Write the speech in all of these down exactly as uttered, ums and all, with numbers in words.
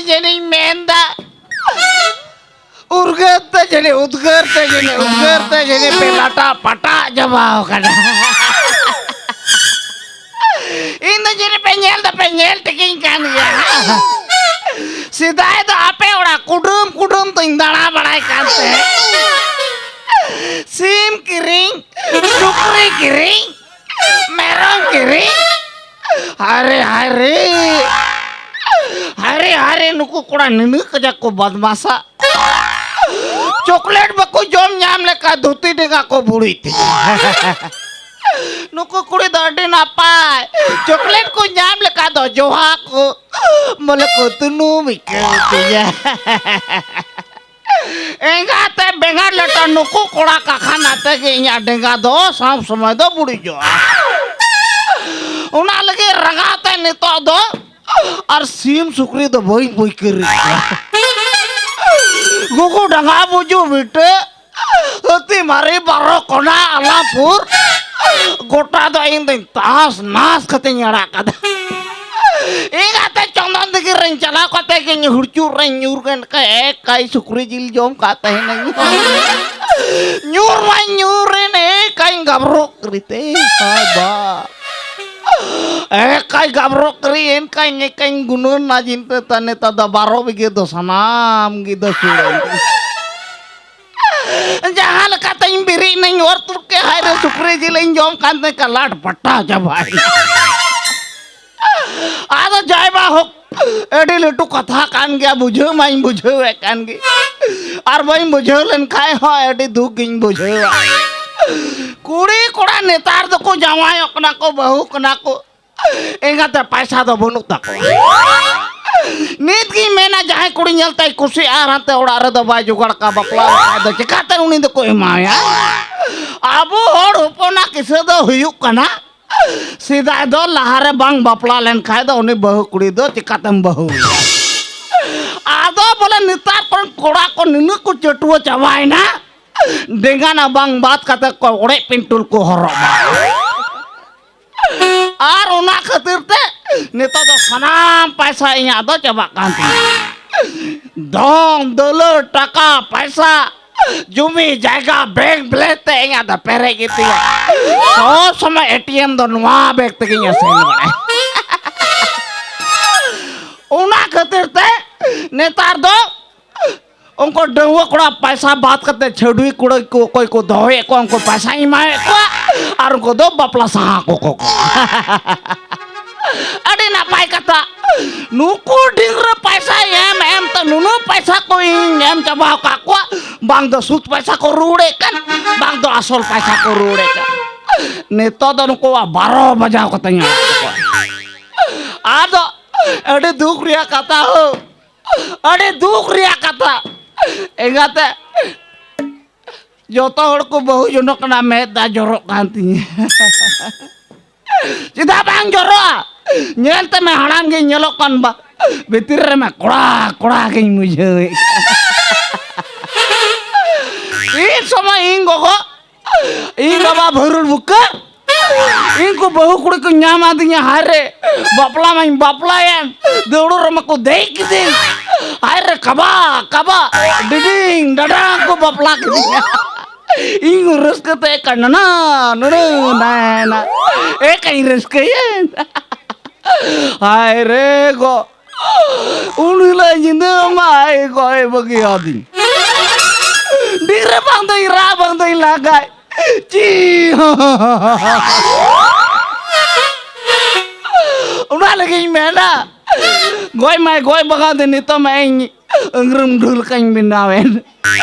ᱡᱟᱹᱱᱤᱧ ᱢᱮᱱᱫᱟ, ᱩᱨᱜᱟᱹᱨ ᱛᱮ ᱡᱟᱹᱱᱤᱡ, ᱩᱫᱽᱜᱟᱹᱨ ᱛᱮ ᱡᱟᱹᱱᱤᱡ, ᱩᱫᱽᱜᱟᱹᱨ ᱛᱮ ᱡᱟᱹᱱᱤᱡ ᱯᱮ ᱞᱟᱴᱟ ᱯᱟᱴᱟ ᱪᱟᱵᱟᱣ ᱠᱟᱱᱟ᱾ ᱤᱧ ᱫᱚ ᱡᱟᱹᱱᱤᱡ ᱯᱮ ᱧᱮᱞ ᱫᱚᱯᱮ ᱧᱮᱞ ᱴᱷᱤᱠᱤᱧ ᱠᱟᱱ ᱜᱮᱭᱟ᱾ ᱥᱮᱫᱟᱭ ᱫᱚ ᱟᱯᱮ ᱚᱲᱟᱜ ᱠᱩᱰᱟᱹᱢ ᱠᱩᱰᱟᱹᱢ ᱛᱤᱧ ᱫᱟᱬᱟ ᱵᱟᱲᱟᱭ ᱠᱟᱱ ᱛᱟᱦᱮᱸᱫ᱾ ᱥᱤᱢ ᱠᱤᱨᱤᱧ, ᱥᱩᱠᱨᱤ ᱠᱤᱨᱤᱧ, ᱢᱮᱨᱚᱢ ᱠᱤᱨᱤᱧ᱾ ᱦᱟᱭᱨᱮ, ᱦᱟᱭᱨᱮ᱾ ᱦᱟᱭᱨᱮ, ᱦᱟᱭᱨᱮ, ᱱᱩᱠᱩ ᱠᱚᱲᱟ ᱱᱤᱱᱟᱹᱜ ᱠᱟᱡᱟᱠ ᱠᱚ ᱵᱟᱫᱢᱟᱥᱟ᱾ ᱪᱚᱠᱞᱮᱴ ᱵᱟᱠᱚ ᱡᱚᱢ ᱧᱟᱢ ᱞᱮᱠᱷᱟᱱ ᱫᱷᱩᱛᱤ ᱰᱮᱸᱜᱟ ᱠᱚ ᱵᱩᱲᱩᱡ ᱛᱤᱧᱟ᱾ ᱱᱩᱠᱩ ᱠᱩᱲᱤ ᱫᱚ ᱟᱹᱰᱤ ᱱᱟᱯᱟᱭ᱾ ᱪᱚᱠᱞᱮᱴ ᱠᱚ ᱧᱟᱢ ᱞᱮᱠᱷᱟᱱ ᱫᱚ ᱡᱚᱦᱟ ᱠᱚ ᱵᱚᱞᱮ ᱠᱚ ᱛᱩᱱᱩᱢ ᱟᱹᱭᱠᱟᱹᱣ ᱛᱤᱧᱟ᱾ ᱮᱸᱜᱟᱛᱮ ᱵᱮᱸᱜᱟᱲ ᱞᱮᱴᱚ ᱱᱩᱠᱩ ᱠᱚᱲᱟ ᱠᱟᱠᱷᱟᱱ ᱟᱛᱮ ᱜᱮ ᱤᱧᱟᱹᱜ ᱰᱮᱸᱜᱟ ᱫᱚ ᱥᱟᱶ ᱥᱚᱢᱚᱭ ᱫᱚ ᱵᱩᱲᱤᱡᱚᱜᱼᱟ᱾ ᱚᱱᱟ ᱞᱟᱹᱜᱤᱫ ᱨᱟᱸᱜᱟᱣ ᱛᱮ ᱱᱤᱛᱚᱜ ᱫᱚ ᱟᱨ ᱥᱤᱢ ᱥᱩᱠᱨᱤ ᱫᱚ ᱵᱟᱹᱧ ᱯᱟᱹᱭᱠᱟᱹᱨᱮᱫ ᱠᱚᱣᱟ᱾ ᱜᱩᱜᱩ ᱰᱟᱸᱜᱟ ᱵᱩᱡᱩ ᱵᱤᱴᱟᱹ, ᱦᱟᱹᱛᱤ ᱢᱟᱨᱮ ᱵᱟᱨᱚ ᱠᱚᱱᱟ ᱟᱞᱟᱯᱩᱨ, ᱜᱚᱴᱟ ᱫᱚ ᱤᱧ ᱫᱚᱧ ᱛᱟᱥ ᱱᱟᱥ ᱠᱟᱛᱮᱧ ᱟᱲᱟᱜ ᱠᱟᱫᱟ᱾ ᱤᱧ ᱟᱛᱮ ᱪᱚᱸᱫᱚᱱ ᱫᱤᱜᱤ ᱨᱮᱧ ᱪᱟᱞᱟᱣ ᱠᱟᱛᱮ ᱜᱤᱧ ᱦᱩᱲᱪᱩᱨ ᱨᱮᱧ ᱧᱩᱨ ᱜᱮᱱ ᱠᱟ ᱮᱠᱟᱭ ᱥᱩᱠᱨᱤ ᱡᱤᱞ ᱡᱚᱢ ᱠᱟᱛᱮ ᱦᱮᱱᱟᱹᱧ᱾ ᱧᱩᱨ ᱢᱟᱧ ᱧᱩᱨ ᱮᱱ ᱮᱠᱟᱧ ᱜᱟᱵᱨᱚᱜ ᱨᱤᱛᱮ ᱵᱟᱵᱟ᱾ ᱮᱠᱟᱭ ᱜᱟᱵᱨᱚᱜ ᱠᱟᱹᱨᱤ ᱮᱱᱠᱟᱧ ᱮᱠᱟᱧ ᱜᱩᱱᱟᱹᱱ ᱱᱟ ᱡᱤᱱᱛᱮ ᱛᱟᱱᱮ ᱛᱟᱫᱟ ᱵᱟᱨᱚ ᱵᱤᱜᱷᱟᱹ ᱫᱚ ᱥᱟᱱᱟᱢ ᱜᱮ ᱫᱚ ᱥᱩᱲᱟᱹ᱾ ᱡᱟᱦᱟᱸ ᱞᱮᱠᱟᱛᱮᱧ ᱵᱮᱨᱮᱫ ᱱᱟᱹᱧ ᱚᱨ ᱛᱩᱫ ᱠᱮᱫ ᱦᱟᱭ ᱨᱮ ᱥᱩᱠᱨᱤ ᱡᱤᱞ ᱤᱧ ᱡᱚᱢ ᱠᱟᱱ ᱛᱮ ᱠᱟᱞᱟᱴ ᱯᱟᱴᱟ ᱪᱟᱵᱟᱭ᱾ ᱟᱫᱚ ᱡᱟᱭ ᱵᱟ ᱦᱳᱠ, ᱟᱹᱰᱤ ᱞᱟᱹᱴᱩ ᱠᱟᱛᱷᱟ ᱠᱟᱱ ᱜᱮᱭᱟ, ᱵᱩᱡᱷᱟᱹᱣ ᱢᱟᱧ ᱵᱩᱡᱷᱟᱹᱣᱮᱫ ᱠᱟᱱ ᱜᱮ᱾ ᱟᱨ ᱵᱟᱹᱧ ᱵᱩᱡᱷᱟᱹᱣ ᱞᱮᱱᱠᱷᱟᱡ ᱦᱚᱸ ᱟᱹᱰᱤ ᱫᱩᱠ ᱜᱤᱧ ᱵᱩᱡᱷᱟᱹᱣᱟ᱾ ᱠᱩᱲᱤ ᱠᱚᱲᱟ ᱱᱮᱛᱟᱨ ᱫᱚᱠᱚ ᱡᱟᱶᱟᱭᱚᱜ ᱠᱟᱱᱟ ᱠᱚ, ᱵᱟᱹᱦᱩ ᱠᱟᱱᱟ ᱠᱚ, ᱮᱸᱜᱟᱛᱮ ᱯᱟᱭᱥᱟ ᱫᱚ ᱵᱟᱹᱱᱩᱜ ᱛᱟᱠᱚᱣᱟ᱾ ᱱᱤᱛ ᱜᱤᱧ ᱢᱮᱱᱟ, ᱡᱟᱦᱟᱸᱭ ᱠᱩᱲᱤ ᱧᱮᱞ ᱛᱮᱭ ᱠᱩᱥᱤᱜᱼᱟ ᱟᱨ ᱦᱟᱱᱛᱮ ᱚᱲᱟᱜ ᱨᱮᱫᱚ ᱵᱟᱭ ᱡᱚᱜᱟᱲ ᱠᱟᱜᱼᱟ, ᱵᱟᱯᱞᱟ ᱚᱲᱟᱜ ᱨᱮᱫᱚ ᱪᱤᱠᱟᱛᱮ ᱩᱱᱤ ᱫᱚᱠᱚ ᱮᱢᱟᱭᱟ? ᱟᱵᱚ ᱦᱚᱲ ᱦᱚᱯᱚᱱᱟᱜ ᱠᱤᱥᱟᱹ ᱫᱚ ᱦᱩᱭᱩᱜ ᱠᱟᱱᱟ, ᱥᱮᱫᱟᱭ ᱫᱚ ᱞᱟᱦᱟᱨᱮ ᱵᱟᱝ ᱵᱟᱯᱞᱟ ᱞᱮᱱᱠᱷᱟᱡ ᱫᱚ ᱩᱱᱤ ᱵᱟᱹᱦᱩ ᱠᱩᱲᱤ ᱫᱚ ᱪᱤᱠᱟᱛᱮᱢ ᱵᱟᱹᱦᱩᱭᱟ? ᱟᱫᱚ ᱵᱚᱞᱮ ᱱᱮᱛᱟᱨ ᱠᱚᱨᱮᱱ ᱠᱚᱲᱟ ᱠᱚ ᱱᱩᱱᱟᱹᱜ ᱠᱚ ᱪᱟᱹᱴᱩᱣᱟᱹ ᱪᱟᱵᱟᱭᱮᱱᱟ, ᱰᱮᱸᱜᱟᱱᱟ ᱵᱟᱝ ᱵᱟᱫ ᱠᱟᱛᱮ ᱠᱚ ᱚᱲᱮᱡ ᱯᱤᱱᱴᱩᱞ ᱠᱚ ᱦᱚᱨᱚᱜ ᱵᱟᱲᱟᱭᱟ᱾ ᱟᱨ ᱚᱱᱟ ᱠᱷᱟᱹᱛᱤᱨ ᱛᱮ ᱱᱤᱛᱚᱜ ᱫᱚ ᱥᱟᱱᱟᱢ ᱯᱟᱭᱥᱟ ᱤᱧᱟᱹᱜ ᱫᱚ ᱪᱟᱵᱟᱜ ᱠᱟᱱ ᱛᱤᱧᱟ᱾ ᱫᱷᱚᱱ ᱫᱟᱹᱞᱟᱹ, ᱴᱟᱠᱟ ᱯᱟᱭᱥᱟ, ᱡᱩᱢᱤ ᱡᱟᱭᱜᱟ, ᱵᱮᱝᱠ ᱵᱮᱞᱮᱱᱥ ᱛᱮ ᱤᱧᱟᱹᱜ ᱫᱚ ᱯᱮᱨᱮᱡ ᱜᱮᱛᱤᱧᱟ᱾ ᱥᱚᱵ ᱥᱚᱢᱚᱭ ᱮ ᱴᱤ ᱮᱢ ᱫᱚ ᱱᱚᱣᱟ ᱵᱮᱜᱽ ᱛᱮᱜᱮᱧ ᱟᱥᱮᱱ ᱵᱟᱲᱟᱭᱟ᱾ ᱚᱱᱟ ᱠᱷᱟᱹᱛᱤᱨ ᱛᱮ ᱱᱮᱛᱟᱨ ᱫᱚ ᱩᱱᱠᱩ ᱰᱟᱺᱜᱩᱣᱟᱹ ᱠᱚᱲᱟ ᱯᱟᱭᱥᱟ ᱵᱟᱫ ᱠᱟᱛᱮ ᱪᱷᱟᱹᱰᱩᱭ ᱠᱩᱲᱟᱹᱭ ᱠᱚ ᱚᱠᱚᱭ ᱠᱚ ᱫᱚᱦᱚᱭᱮᱫ ᱠᱚᱣᱟ, ᱩᱱᱠᱩ ᱯᱟᱭᱥᱟᱧ ᱮᱢᱟᱭᱮᱫ ᱠᱚᱣᱟ ᱟᱨ ᱩᱱᱠᱩ ᱫᱚ ᱵᱟᱯᱞᱟ ᱥᱟᱦᱟ ᱠᱚ ᱠᱚ᱾ ᱟᱹᱰᱤ ᱱᱟᱯᱟᱭ ᱠᱟᱛᱷᱟ᱾ ᱱᱩᱠᱩ ᱰᱤᱝᱨᱟᱹ ᱯᱟᱭᱥᱟ ᱮᱢ ᱮᱢ ᱛᱮ ᱱᱩᱱᱟᱹᱜ ᱯᱟᱭᱥᱟ ᱠᱚ ᱤᱧ ᱮᱢ ᱪᱟᱵᱟ ᱟᱠᱟᱫ ᱠᱚᱣᱟ, ᱵᱟᱝ ᱫᱚ ᱥᱩᱫ ᱯᱟᱭᱥᱟ ᱠᱚ ᱨᱩᱣᱟᱹᱲᱮᱫ ᱠᱟᱱ, ᱵᱟᱝ ᱫᱚ ᱟᱥᱚᱞ ᱯᱟᱭᱥᱟ ᱠᱚ ᱨᱩᱣᱟᱹᱲᱮᱫ ᱠᱟᱱ᱾ ᱱᱤᱛᱚᱜ ᱫᱚ ᱱᱩᱠᱩᱣᱟᱜ ᱵᱟᱨᱚ ᱵᱟᱡᱟᱣ ᱠᱟᱛᱮᱧ ᱟᱲᱟᱜ ᱠᱟᱠᱚᱣᱟ᱾ ᱟᱫᱚ ᱟᱹᱰᱤ ᱫᱩᱠ ᱨᱮᱭᱟᱜ ᱠᱟᱛᱷᱟ ᱦᱳ, ᱟᱹᱰᱤ ᱫᱩᱠ ᱨᱮᱭᱟᱜ ᱠᱟᱛᱷᱟ᱾ ᱮᱸᱜᱟᱛᱮ, ᱡᱚᱛᱚ ᱦᱚᱲ ᱠᱚ ᱵᱟᱹᱦᱩ ᱡᱚᱱᱚᱜ ᱠᱟᱱᱟ, ᱢᱮᱫ ᱫᱟᱜ ᱡᱚᱨᱚᱜ ᱠᱟᱱ ᱛᱤᱧᱟᱹ᱾ ᱪᱮᱫᱟᱜ ᱵᱟᱝ ᱡᱚᱨᱚᱜᱼᱟ? ᱧᱮᱞ ᱛᱮᱢᱮ ᱦᱟᱲᱟᱢ ᱜᱤᱧ ᱧᱮᱞᱚᱜ ᱠᱟᱱ ᱵᱟ, ᱵᱷᱤᱛᱤᱨ ᱨᱮᱢᱟ ᱠᱚᱲᱟ ᱠᱚᱲᱟ ᱜᱤᱧ ᱵᱩᱡᱷᱟᱹᱣᱮᱫ ᱠᱟᱱ᱾ ᱛᱤᱱ ᱥᱚᱢᱚᱭ ᱤᱧ ᱜᱚᱜᱚ, ᱤᱧ ᱵᱟᱵᱟ ᱵᱷᱟᱹᱨᱩᱲ ᱵᱩᱠᱟᱹ, ᱤᱧ ᱠᱚ ᱵᱟᱹᱦᱩ ᱠᱩᱲᱤ ᱠᱚ ᱧᱟᱢ ᱟᱹᱫᱤᱧᱟ, ᱦᱟᱭ ᱨᱮ, ᱵᱟᱯᱞᱟ ᱢᱟᱧ ᱵᱟᱯᱞᱟᱭᱮᱱ, ᱫᱟᱹᱣᱲᱟᱹ ᱨᱮᱢᱟ ᱠᱚ ᱫᱮᱡ ᱠᱤᱫᱤᱧ, ᱦᱟᱭ ᱨᱮ, ᱠᱟᱵᱟ ᱠᱟᱵᱟ, ᱰᱤᱰᱤᱝ ᱰᱟᱰᱟᱝ ᱠᱚ ᱵᱟᱯᱞᱟ ᱠᱤᱫᱤᱧᱟ᱾ ᱤᱧ ᱨᱟᱹᱥᱠᱟᱹ ᱛᱮ ᱮᱠᱟ ᱱᱟᱱᱟ ᱱᱩᱱᱩ ᱱᱟᱭᱱᱟ ᱮᱠᱟᱧ ᱨᱟᱹᱥᱠᱟᱹᱭᱮᱱ᱾ ᱦᱟᱭ ᱨᱮ ᱜᱚ, ᱩᱱ ᱦᱤᱞᱳᱜ ᱧᱤᱫᱟᱹ ᱢᱟ ᱟᱭ ᱜᱚ ᱟᱭ ᱵᱟᱹᱜᱤ ᱟᱹᱫᱤᱧ᱾ ᱰᱤᱝ ᱨᱮ ᱵᱟᱝ ᱫᱚᱧ ᱨᱟᱜ ᱵᱟᱝ ᱫᱚᱧ ᱞᱟᱜᱟᱭ᱾ ᱪᱤ ᱦᱚᱸ᱾ ᱚᱱᱟ ᱞᱟᱹᱜᱤᱫ ᱤᱧ ᱢᱮᱱᱟ, ᱜᱚᱡ ᱢᱟᱭ ᱜᱚᱡ ᱵᱟᱜᱟᱣ ᱫᱤᱧ, ᱱᱤᱛᱚᱜ ᱢᱟ ᱤᱧ ᱟᱹᱝᱨᱟᱹᱢ ᱰᱷᱩᱞ ᱞᱮᱠᱟᱧ ᱵᱮᱱᱟᱣᱮᱱ᱾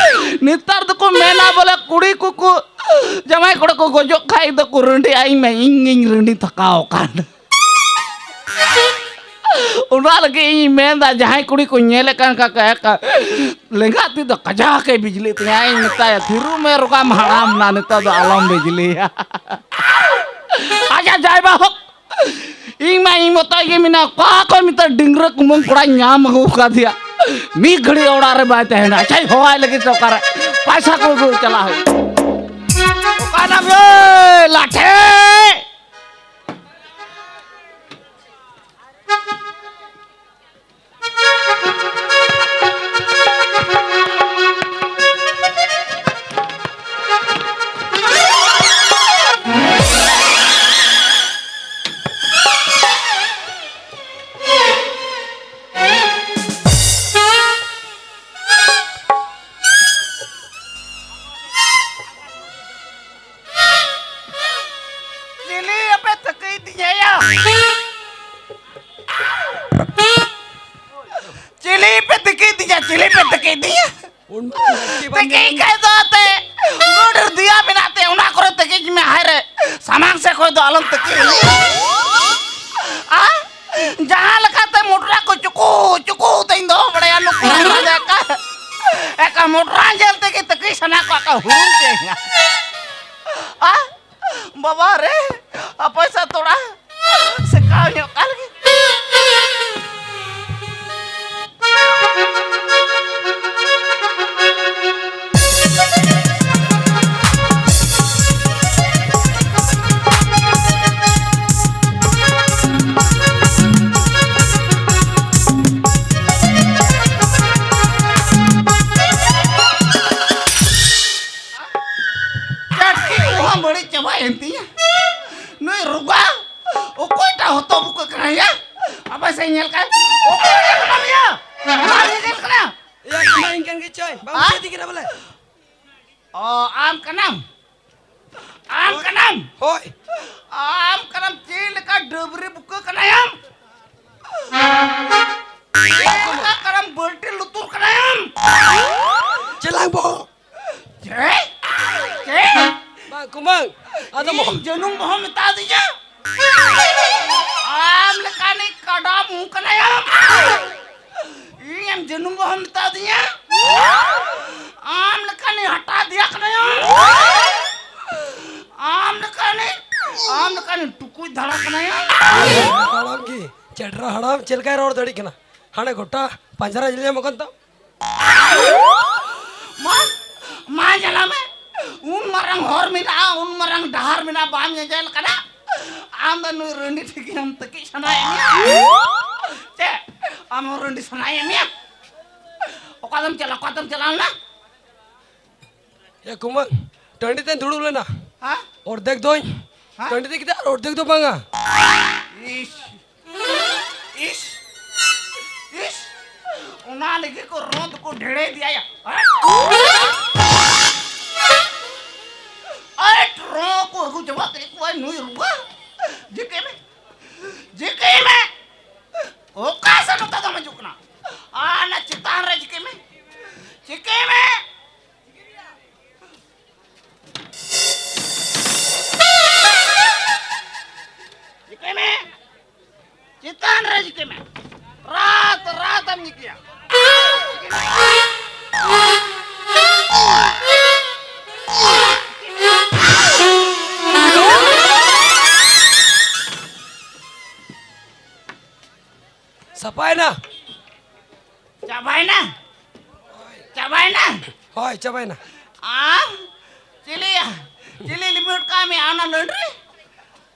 ᱱᱮᱛᱟᱨ ᱫᱚᱠᱚ ᱢᱮᱱᱟ ᱵᱚᱞᱮ ᱠᱩᱲᱤ ᱠᱚᱠᱚ, ᱡᱟᱶᱟᱭ ᱠᱚᱲᱟ ᱠᱚ ᱜᱚᱡᱚᱜ ᱠᱷᱟᱡ ᱫᱚᱠᱚ ᱨᱟᱺᱰᱤᱜᱼᱟ, ᱤᱧ ᱢᱟ ᱤᱧ ᱜᱤᱧ ᱨᱟᱺᱰᱤ ᱛᱷᱟᱠᱟᱣ ᱟᱠᱟᱱ᱾ ᱚᱱᱟ ᱞᱟᱹᱜᱤᱫ ᱤᱧ ᱢᱮᱱᱫᱟ, ᱡᱟᱦᱟᱸᱭ ᱠᱩᱲᱤ ᱠᱚ ᱧᱮᱞᱮᱫ ᱠᱟᱱ ᱠᱷᱟᱡ ᱠᱚ, ᱮᱠᱟ ᱞᱮᱸᱜᱟ ᱛᱤ ᱫᱚ ᱠᱟᱡᱟᱠ ᱮ ᱵᱤᱡᱽᱞᱤ ᱛᱤᱧᱟ᱾ ᱤᱧ ᱢᱮᱛᱟᱭᱟ, "ᱛᱷᱤᱨᱩ ᱢᱮ ᱨᱚᱜᱟᱢ, ᱦᱟᱲᱟᱢ ᱱᱟ, ᱱᱤᱛᱚᱜ ᱫᱚ ᱟᱞᱚᱢ ᱵᱤᱡᱽᱞᱤᱭᱟ᱾" ᱟᱪᱪᱷᱟ, ᱡᱟᱭ ᱵᱟ ᱦᱳᱠ, ᱤᱧ ᱢᱟ ᱤᱧ ᱢᱚᱛᱚᱡ ᱜᱮ ᱢᱮᱱᱟᱜ, ᱚᱠᱟ ᱠᱷᱚᱱ ᱢᱤᱫᱴᱟᱝ ᱰᱤᱝᱨᱟᱹ ᱠᱩᱢᱟᱹᱝ ᱠᱚᱲᱟᱧ ᱧᱟᱢ ᱟᱹᱜᱩ ᱟᱠᱟᱫᱮᱭᱟ? ᱢᱤᱫ ᱜᱷᱟᱹᱲᱤᱡ ᱚᱲᱟᱜ ᱨᱮ ᱵᱟᱭ ᱛᱟᱦᱮᱱᱟ᱾ ᱟᱪᱪᱷᱟᱧ ᱦᱚᱦᱚᱣᱟᱭ ᱞᱟᱹᱜᱤᱫ ᱛᱮ ᱚᱠᱟᱨᱮ ᱯᱟᱭᱥᱟ ᱠᱚ ᱟᱹᱜᱩ ᱪᱟᱞᱟᱜ ᱦᱩᱭᱩᱜᱼᱟ᱾ ᱚᱠᱟᱭᱱᱟᱢ ᱭᱳ ᱞᱟᱴᱷᱮ? ᱪᱤᱞᱤ ᱯᱮ ᱛᱤᱠᱤ ᱫᱤᱧᱟ, ᱪᱤᱞᱤ ᱯᱮ ᱛᱤᱠᱤ ᱫᱤᱧᱟ? ᱩᱱ ᱢᱟ ᱞᱟᱹᱠᱛᱤ ᱵᱟᱝ ᱛᱤᱠᱤ ᱠᱟᱱᱟ᱾ ᱠᱷᱟᱡ ᱫᱚ ᱟᱛᱮ ᱩᱱᱟᱹᱜ ᱰᱷᱮᱨ ᱫᱮᱭᱟ ᱢᱮᱱᱟᱜ ᱛᱮ ᱚᱱᱟ ᱠᱚᱨᱮ ᱛᱤᱠᱤ ᱢᱮ, ᱦᱟᱭ ᱨᱮ᱾ ᱥᱟᱢᱟᱝ ᱥᱮᱫ ᱠᱷᱚᱡ ᱫᱚ ᱟᱞᱚᱢ ᱛᱤᱠᱤ᱾ ᱟ? ᱡᱟᱦᱟᱸ ᱞᱮᱠᱟᱛᱮ ᱢᱚᱴᱨᱟ ᱠᱚ ᱪᱩᱠᱩ ᱪᱩᱠᱩ ᱛᱮᱧ ᱫᱚᱦᱚ ᱵᱟᱲᱟᱭᱟ ᱱᱩᱠᱩ ᱨᱮᱱ ᱮᱠᱟ, ᱮᱠᱟ ᱢᱚᱴᱨᱟ ᱧᱮᱞ ᱛᱮᱜᱮ ᱛᱤᱠᱤ ᱥᱟᱱᱟ ᱠᱚᱣᱟ ᱠᱚ ᱦᱩᱲᱩᱝ ᱛᱮᱧᱟ᱾ ᱟ? ᱵᱟᱵᱟ ᱨᱮ, ᱟᱯᱟᱭ ᱥᱟ ᱛᱚᱲᱟ ᱥᱮᱠᱟᱣ ᱧᱚᱜ ᱠᱟᱱ ᱜᱮ᱾ ᱪᱟᱹᱴᱠᱤ ᱠᱚᱦᱚᱸ ᱵᱟᱹᱲᱤᱡ ᱪᱟᱵᱟᱭᱮᱱ ᱛᱤᱧᱟ᱾ ᱱᱩᱭ ᱨᱩᱜᱟ ᱚᱠᱚᱭᱴᱟᱜ ᱦᱚᱛᱚ ᱵᱩᱠᱟᱹ ᱠᱟᱱᱟᱭᱟ? ᱟᱯᱮ ᱥᱮᱫ ᱧᱮᱞ ᱠᱟᱭ, ᱚᱠᱚᱭ ᱠᱟᱱᱟᱢ ᱭᱟ? ᱵᱟᱝ ᱧᱮᱞ ᱠᱟᱱᱟ? ᱭᱟ, ᱠᱟᱱᱟ ᱤᱧ ᱠᱟᱱ ᱜᱮ ᱪᱚᱭ, ᱵᱟᱢ ᱦᱟ? ᱪᱮᱫ ᱠᱟᱱᱟ ᱵᱚᱞᱮ? ᱚ, ᱟᱢ ᱠᱟᱱᱟᱢ? ᱟᱢ ᱠᱟᱱᱟᱢ? ᱦᱳᱭ᱾ ᱟᱢ ᱠᱟᱱᱟᱢ ᱪᱮᱫ ᱞᱮᱠᱟ ᱰᱟᱹᱵᱽᱨᱤ ᱵᱩᱠᱟᱹ ᱠᱟᱱᱟᱭᱟᱢ? ᱪᱮᱫ ᱞᱮᱠᱟ ᱠᱟᱱᱟᱢ ᱵᱟᱹᱞᱴᱤ ᱞᱩᱛᱩᱨ ᱠᱟᱱᱟᱭᱟᱢ? ᱪᱮᱞᱟᱝ ᱵᱚᱦᱚᱜ᱾ ᱪᱮᱫ? ᱪᱮᱫ? ᱵᱟᱝ, ᱠᱩᱢᱟᱹᱝ᱾ ᱟᱫᱚ ᱤᱧ ᱢᱚᱦᱚᱱ᱾ ᱡᱟᱹᱱᱩᱢ ᱵᱚᱦᱚᱢ ᱢᱮᱛᱟ ᱫᱤᱧᱟ? ᱟᱢ ᱞᱮᱠᱟᱱᱤᱡ ᱠᱟᱰᱟ ᱢᱩ ᱠᱟᱱᱟᱭᱟᱢ᱾ ᱤᱧ ᱮᱢ ᱡᱟᱹᱱᱩᱢ ᱵᱚᱦᱚᱢ ᱢᱮᱛᱟ ᱫᱤᱧᱟ? ᱟᱢ ᱞᱮᱠᱟᱱᱤᱡ ᱦᱟᱴᱟ ᱫᱮᱭᱟ ᱠᱟᱱᱟᱭᱟᱢ᱾ ᱟᱢ ᱞᱮᱠᱟᱱᱤᱡ, ᱟᱢ ᱞᱮᱠᱟᱱᱤᱡ ᱴᱩᱠᱩᱡ ᱫᱷᱟᱲᱟ ᱠᱟᱱᱟᱭᱟᱢ᱾ ᱦᱟᱲᱟᱢ ᱜᱮ, ᱪᱮᱰᱨᱟ ᱦᱟᱲᱟᱢ ᱪᱮᱫ ᱞᱮᱠᱟᱭ ᱨᱚᱲ ᱫᱟᱲᱮᱭᱟᱜ ᱠᱟᱱᱟ? ᱦᱟᱱᱮ ᱜᱚᱴᱟ ᱯᱟᱸᱡᱽᱨᱟ ᱧᱮᱞ ᱧᱟᱢᱚᱜ ᱠᱟᱱ ᱛᱟᱢ᱾ ᱢᱟ, ᱢᱟ ᱧᱮᱞᱟ ᱢᱮ, ᱩᱱ ᱢᱟᱨᱟᱝ ᱦᱚᱨ ᱢᱮᱱᱟᱜᱼᱟ, ᱩᱱ ᱢᱟᱨᱟᱝ ᱰᱟᱦᱟᱨ ᱢᱮᱱᱟᱜᱼᱟ, ᱵᱟᱢ ᱧᱮᱧᱮᱞ ᱠᱟᱱᱟ? ᱟᱢ ᱫᱚ ᱱᱩᱭ ᱨᱟᱺᱰᱤ ᱴᱷᱮᱱ ᱜᱮ ᱟᱢ ᱛᱟᱹᱠᱤᱡ ᱥᱟᱱᱟᱭᱮᱫ ᱢᱮᱭᱟ? ᱪᱮᱫ? ᱟᱢ ᱦᱚᱸ ᱨᱟᱺᱰᱤ ᱥᱟᱱᱟᱭᱮᱫ ᱢᱮᱭᱟ? ᱚᱠᱟ ᱫᱚᱢ ᱪᱟᱞᱟᱣ, ᱚᱠᱟ ᱫᱚᱢ ᱪᱟᱞᱟᱣ ᱞᱮᱱᱟ? ᱮ ᱠᱩᱢᱟᱹᱝ, ᱴᱟᱺᱰᱤ ᱛᱮᱧ ᱫᱩᱲᱩᱵ ᱞᱮᱱᱟ᱾ ᱦᱮᱸ? ᱚᱨᱫᱷᱮᱠ ᱫᱚᱧ ᱦᱮᱸ? ᱴᱟᱺᱰᱤ ᱛᱮ ᱠᱮᱫᱟ ᱟᱨ ᱚᱨᱫᱷᱮᱠ ᱫᱚ ᱵᱟᱝᱟ᱾ ᱤᱥ, ᱤᱥ, ᱤᱥ, ᱚᱱᱟ ᱞᱟᱹᱜᱤᱫ ᱠᱚ ᱨᱚᱸᱫ ᱠᱚ ᱰᱷᱮᱲᱮ ᱤᱫᱤᱭᱟ᱾ ᱟᱨ ᱨᱚᱸ ᱠᱚ ᱟᱹᱜᱩ ᱪᱟᱵᱟ ᱠᱮᱫ ᱠᱚᱣᱟ ᱱᱩᱭ ᱨᱩᱣᱟᱹ᱾ ᱡᱮ ᱠᱮ ᱢᱮ᱾ ᱪᱟᱵᱟᱭᱮᱱᱟ᱾ ᱪᱟᱵᱟᱭᱮᱱᱟ? ᱪᱟᱵᱟᱭᱮᱱᱟ? ᱦᱳᱭ, ᱪᱟᱵᱟᱭᱮᱱᱟ᱾ ᱟᱢ ᱪᱤᱞᱤᱭᱟ? ᱪᱤᱞᱤ ᱞᱤᱢᱤᱴ ᱠᱟᱜ ᱢᱮᱭᱟ ᱚᱱᱟ ᱞᱟᱹᱰᱨᱤ?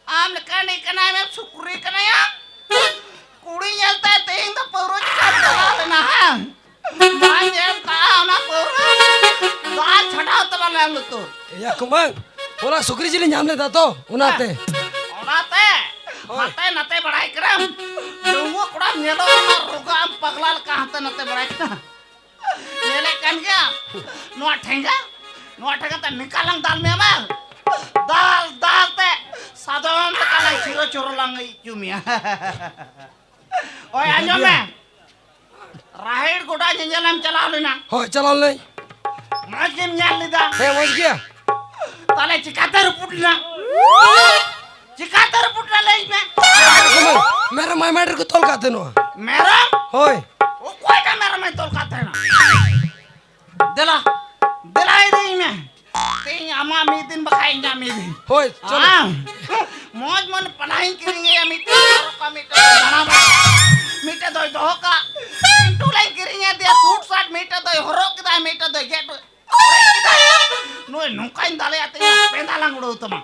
ᱟᱢ ᱞᱮᱠᱟᱱᱤᱡ ᱠᱟᱱᱟᱭ ᱢᱮ, ᱥᱩᱠᱨᱤ ᱠᱟᱱᱟᱭᱟ᱾ ᱠᱩᱲᱤ ᱧᱮᱞᱛᱮ ᱛᱮᱦᱮᱧ ᱫᱚ ᱯᱟᱹᱣᱨᱟᱹ ᱪᱤᱠᱟᱹᱢ ᱪᱟᱞᱟᱣ ᱞᱮᱱᱟ, ᱦᱮᱸ? ᱵᱟᱝ ᱧᱮᱞ ᱠᱟᱜᱼᱟ ᱚᱱᱟ ᱯᱟᱹᱣᱨᱟᱹ᱾ ᱫᱟᱜ ᱪᱷᱟᱰᱟᱣ ᱛᱟᱢᱟ ᱞᱮ ᱟᱢ ᱞᱩᱛᱩᱨ᱾ ᱮᱭᱟ ᱠᱩᱢᱟᱹᱝ, ᱦᱚᱞᱟ ᱥᱩᱠᱨᱤ ᱡᱤᱞᱤᱧ ᱧᱟᱢ ᱞᱮᱫᱟ ᱛᱚ, ᱚᱱᱟᱛᱮ᱾ ᱚᱱᱟᱛᱮ? ᱦᱳᱭ᱾ ᱦᱟᱛᱮ ᱱᱟᱛᱮ ᱵᱟᱲᱟᱭ ᱠᱟᱱᱟᱢ᱾ ᱰᱩᱸᱵᱩᱜ ᱠᱚᱲᱟᱢ ᱧᱮᱞᱚᱜ ᱠᱟᱱᱟ, ᱨᱳᱜᱟ ᱟᱢ ᱯᱟᱜᱽᱞᱟ ᱞᱮᱠᱟ ᱦᱟᱱᱛᱮ ᱱᱟᱛᱮ ᱵᱟᱲᱟᱭ ᱠᱟᱱᱟ᱾ ᱧᱮᱞᱮᱫ ᱠᱟᱱ ᱜᱮᱭᱟ᱾ ᱱᱚᱣᱟ ᱴᱷᱮᱸᱜᱟ, ᱱᱚᱣᱟ ᱴᱷᱮᱸᱜᱟ ᱛᱮ ᱱᱤᱠᱟ ᱞᱟᱝ ᱫᱟᱞ ᱢᱮᱭᱟ ᱵᱟᱝ? ᱫᱟᱞ, ᱫᱟᱞ ᱛᱮ ᱥᱟᱫᱚᱢ ᱞᱮᱠᱟ ᱞᱟᱝ ᱪᱤᱨᱚ ᱪᱚᱨᱚ ᱞᱟᱝ ᱟᱹᱭ ᱦᱚᱪᱚ ᱢᱮᱭᱟ᱾ ᱳᱭ, ᱟᱸᱡᱚᱢ ᱢᱮ᱾ ᱨᱟᱦᱮᱲ ᱜᱚᱰᱟ ᱧᱮᱧᱮᱞᱮᱢ ᱪᱟᱞᱟᱣ ᱞᱮᱱᱟ? ᱦᱳᱭ, ᱪᱟᱞᱟᱣ ᱞᱮᱱᱟᱹᱧ᱾ ᱢᱚᱡᱽ ᱜᱮᱢ ᱧᱮᱞ ᱞᱮᱫᱟ? ᱦᱮᱸ, ᱢᱚᱡᱽ ᱜᱮᱭᱟ᱾ ᱛᱟᱦᱞᱮ ᱪᱤᱠᱟᱛᱮ ᱨᱟᱹᱯᱩᱫ ᱮᱱᱟ? ᱪᱤᱠᱟᱛᱮ ᱨᱟᱹᱯᱩᱫ ᱮᱱᱟ ᱞᱟᱹᱭ ᱢᱮ? ᱢᱮᱨᱚᱢ ᱢᱟᱭ ᱢᱟᱭᱰᱮᱨ ᱠᱚ ᱛᱚᱞ ᱠᱟᱜ ᱛᱟᱦᱮᱱᱚᱜᱼᱟ᱾ ᱢᱮᱨᱚᱢ? ᱦᱳᱭ᱾ ᱚᱠᱚᱭᱴᱟᱜ ᱢᱮᱨᱚᱢᱮ ᱛᱚᱞ ᱠᱟᱜ ᱛᱟᱦᱮᱱᱟ? ᱫᱮᱞᱟ, ᱫᱮᱞᱟ ᱤᱫᱤᱭᱤᱧ ᱢᱮ᱾ ᱛᱮᱦᱮᱧ ᱟᱢᱟᱜ ᱢᱤᱫ ᱫᱤᱱ ᱵᱟᱠᱷᱟᱡ ᱤᱧᱟᱹᱜ ᱢᱤᱫ ᱫᱤᱱ᱾ ᱦᱳᱭ, ᱪᱚᱞᱚ᱾ ᱟᱢ, ᱢᱚᱡᱽ ᱢᱚᱡᱽ ᱯᱟᱱᱟᱦᱤᱧ ᱠᱤᱨᱤᱧ ᱟᱭᱟ, ᱢᱤᱫᱴᱮᱡ ᱦᱚᱨᱚᱜ ᱠᱟᱜ, ᱢᱤᱫᱴᱮᱡ ᱫᱚᱭ ᱫᱟᱬᱟ ᱵᱟᱲᱟ, ᱢᱤᱫᱴᱮᱡ ᱫᱚᱭ ᱫᱚᱦᱚ ᱠᱟᱜ᱾ ᱯᱤᱱᱴᱩ ᱞᱟᱹᱧ ᱠᱤᱨᱤᱧ ᱟᱫᱮᱭᱟ ᱥᱩᱴ ᱥᱟᱴ, ᱢᱤᱫᱴᱮᱡ ᱫᱚᱭ ᱦᱚᱨᱚᱜ ᱠᱮᱫᱟ, ᱢᱤᱫᱴᱮᱡ ᱫᱚᱭ ᱜᱮᱫ ᱠᱮᱫᱟ᱾ ᱱᱩᱭ ᱱᱚᱝᱠᱟᱧ ᱫᱟᱞᱮᱭᱟ ᱛᱮ ᱤᱧ ᱯᱮᱸᱫᱟ ᱞᱟᱝ ᱩᱰᱟᱹᱣ ᱛᱟᱢᱟ᱾